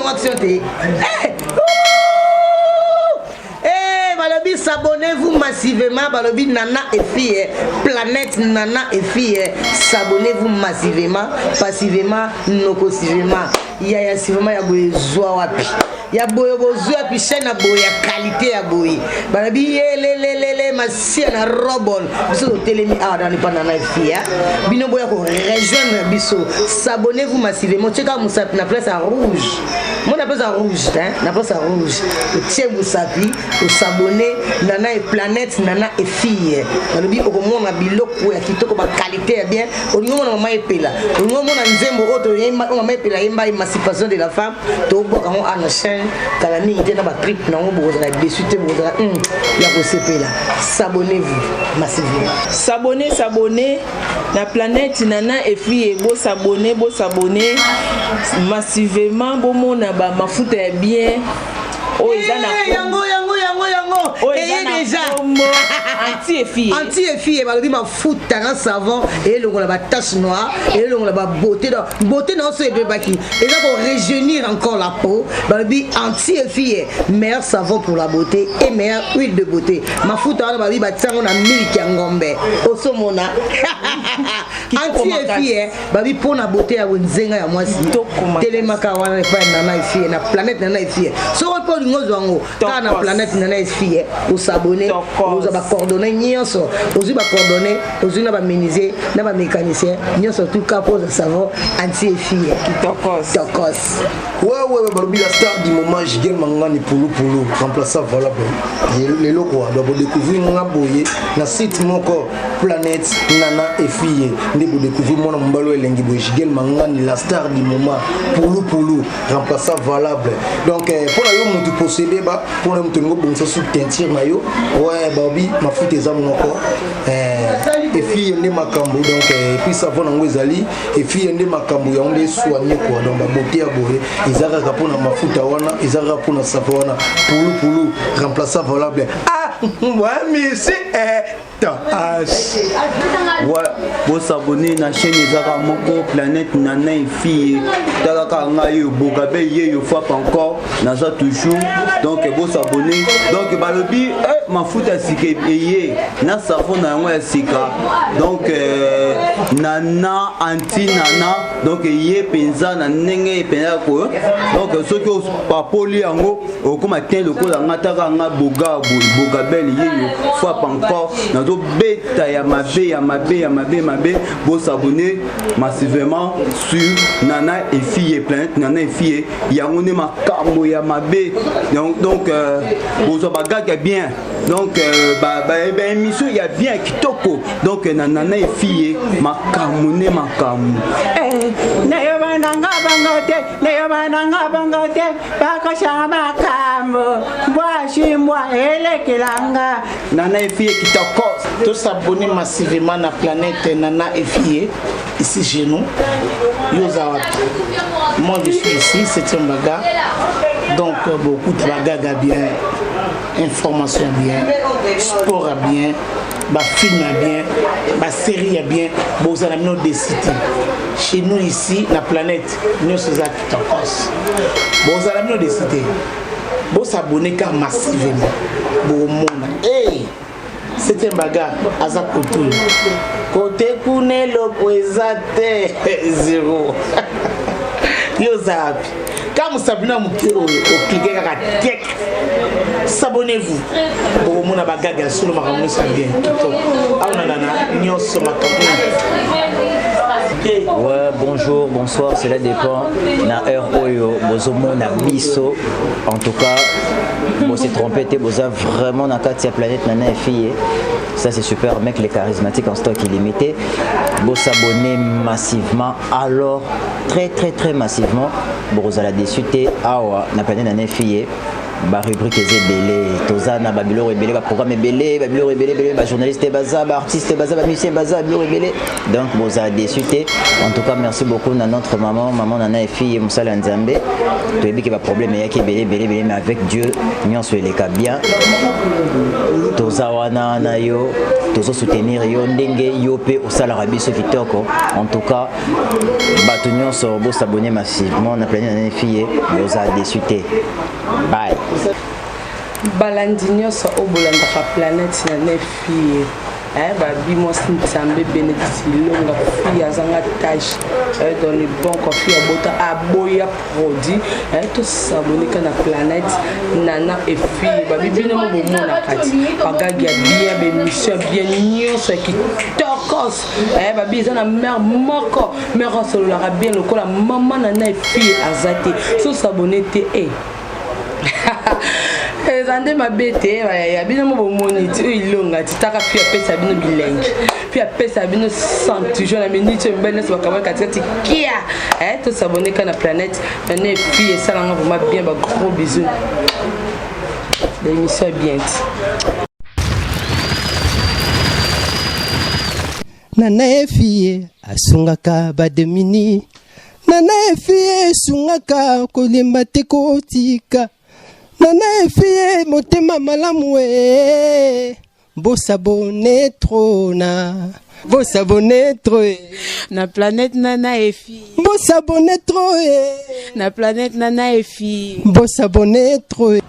nongo action te. Eh! Eh, balobi s'abonnez-vous massivement, balobi Nana et fille, eh, planète Nana et fille, eh, s'abonnez-vous massivement, passivement, nokosivement. Yaya sivement ya boye zwa wapi? Ya boye bozwi wapi chaîne ya boye ya qualité ya boye? Balobi yelelelele masia na robon. Biso totelemi awa nani pa Nana et fille, eh. Bino boya ko rejoindre biso. S'abonnez-vous massivement. Tieka musapi na place ya rouge. Moi na place ya rouge, hein, na place ya rouge. Otie musapi, osabonner Nana et planète Nana et fille. Balobi okomona biloko ya kitoko ba qualité ya bien. Olingi omona mama epela. Olingi omona nzembo oyo toyemba, oyo mama epela yemba émancipation de la femme. Tobwaka yango awa na chaîne kala mingi te na ba clip nango bokozala déçu te, bokozala ya kosepela. S'abonnez-vous massivement. S'abonner, s'abonner na planète Nana et fille, bosabonner, bosabonner massivement, bomona ba mafuta ya bien oyo eza na Eh, yango yango yango yango oyo eza eye na déjà kombo anti efie. Anti efie, balobi mafuta na savon elongola batache noire, elongola babeauté, donc beauté na oso ebebaki, eza korajeunir encore la peau. Balobi anti efie, meilleur savon pour la beauté et meilleure huile de beauté. Mafuta wana balobi batiango na miliki ya ngombe, osomona anti efie, balobi mpona beauté ya bonzenga ya mwasi. Kitoko makasi. Telemaka wana epai ya Nana efie, na planète Nana efie. Soko mpe olingi ozwa yango kaka na Tokos. planète Nana efie, osabonner, Tokos. ozwa bacoordonnées nyonso, ozwi bacoordonnées, ozwi na bamenuisier na bamécanicien nyonso, tuka mpo ozwa savon anti efie. Tokos. Tokos. Ouais, balobi la star du moment, Jigel Mangani Pulu Pulu, remplaçant valable. Lelo quoi, doit découvrir nga boye na site moko planète Nana et fille nde bo découvrir mwana mobali elengi boye, Jigel Mangani, la star du moment, Pulu Pulu, remplaçant valable. Donc mpo na yo motu possédé ba mpo na yo moto olingi obongisa su teinture na yo, ouais, balobi mafuta eza moko efille nde makambo. Donc et puis savon yango ezali efille nde makambo, yango nde soigne quoi. Donc babeauté ya boye eza kaka mpona mafuta wana, eza kaka mpona savon wana, Pulu Pulu, remplaçant valable. Ah wamisi h. Ouais, bosabonner na chaîne ezaka moko planète Nana efie. Tala kaka ngai oyo Bogabe ye yo frappe encore, naza toujours. Donc bosabonner. Donc balobi eh, mafuta ya sika eye na savon na yango ya sika, donc nana anti nana, donc eye mpenza na ndenge mpenza ko. Donc soki opapoli yango okóma te lokola nga. Taka nga boga boye, Bogabel ye yo frappe encore, nazobeta ya mabe ya mabe ya mabe mabe. Bosabonner massivement sur Nana efie, planète Nana efie, yango nde makambo ya mabe. Donc bozwa bagage ya bien, donc baémission ya bien kitoko, donc na Nana efie, makambo nde makambo. Nayoba nanga bango te, nayoba nanga bango te, bakosanga makambo mbwasi mbwa elekelanga. Nana efie kitoko. Tous s'abonner massivement na planète Nana Efie, ici chez nous. Yoza wapi? Moi je suis ici, septième bagarre. Donc beaucoup de bagarres bien, information bien, sport à bien, ba film à bien, ba série à bien, bozala bino décidé. Chez nous ici, na planète, nyonso eza kitokos. Bozala bino décidé. Bosabonner car massivement. Bomona. Hey! Septième bagarre aza kote oyo, kote kuna eloko eza te, zero. Yo oza wapi? Ka mosapi na moke oyo, ocliquer kaka tek, s'abonnez-vous, bokomona bagaga ya solo, makambo nyonso ya bien kitoko awa na nana nyonso makambo. Ouais, bonjour, bonsoir, cela dépend na heure oyo bozomona biso. En tout cas, bo se tromper te, boza vraiment na kati ya planète Nana et fille. Ça c'est super, mec, les charismatiques en stock illimité. Bo s'abonner massivement, alors très très très massivement. Bozala déçu te awa na planète Nana et fille. Barubrique eza ebele, toza na babiloko ebele, baprogramme ebele, babiloko ebele ebele, bajournaliste baza, baartiste baza, bamusicien baza, biloko ebele. Donc bozala déçu te. En tout cas, merci beaucoup na notre maman, maman Nana Efille, mosala ya Nzambe. Toyebi ke baproblème eyaki ebele ebele ebele, mais avec Dieu nyonso eleka bien. Toza wana na yo, tozosoutenir yo ndenge yo mpe osalaka biso kitoko. En tout cas, bato nyonso bosabonne massivement na Planète Nana Efille, bozala déçu te. Bye. Balandi nyonso oyo bolandaka Planète na Nefie, babi mwasi Nzambe Bénédicte Ilonga, fille azanga tache dans le bon quoi, fille abota aboya produit. Tosabone ka na Planète Nana Efille. Babi bino mo bomonaka ti bagagi ya bien, bémission ya bien, nyonso ya kitokos. Babi eza na mare moko, mare asololaka bien lokola mama Nana Efille aza te. So sabone te e eza nde mabe te. Ya bino mo bomoni ti oyo Ilonga ti taka fi apesa bino bilengi, fi apesa bino 100 toujours na minute oyo mibali nyonso bakamoi katikati kia. Tosabone ka na Planète Nana Efille, esalanga vraiment bien. Ba gros bisous, l'émission est bien ti. Nana Efie asungaka bademini, Nana Efie esungaka kolemba te, kotika Nana Efie motema malamu e. Bosabone trop na, bosabone trop e. Na Planète Nana Efi. Bosabone trop e. Na Planète Nana Efi. Bosabone trop e.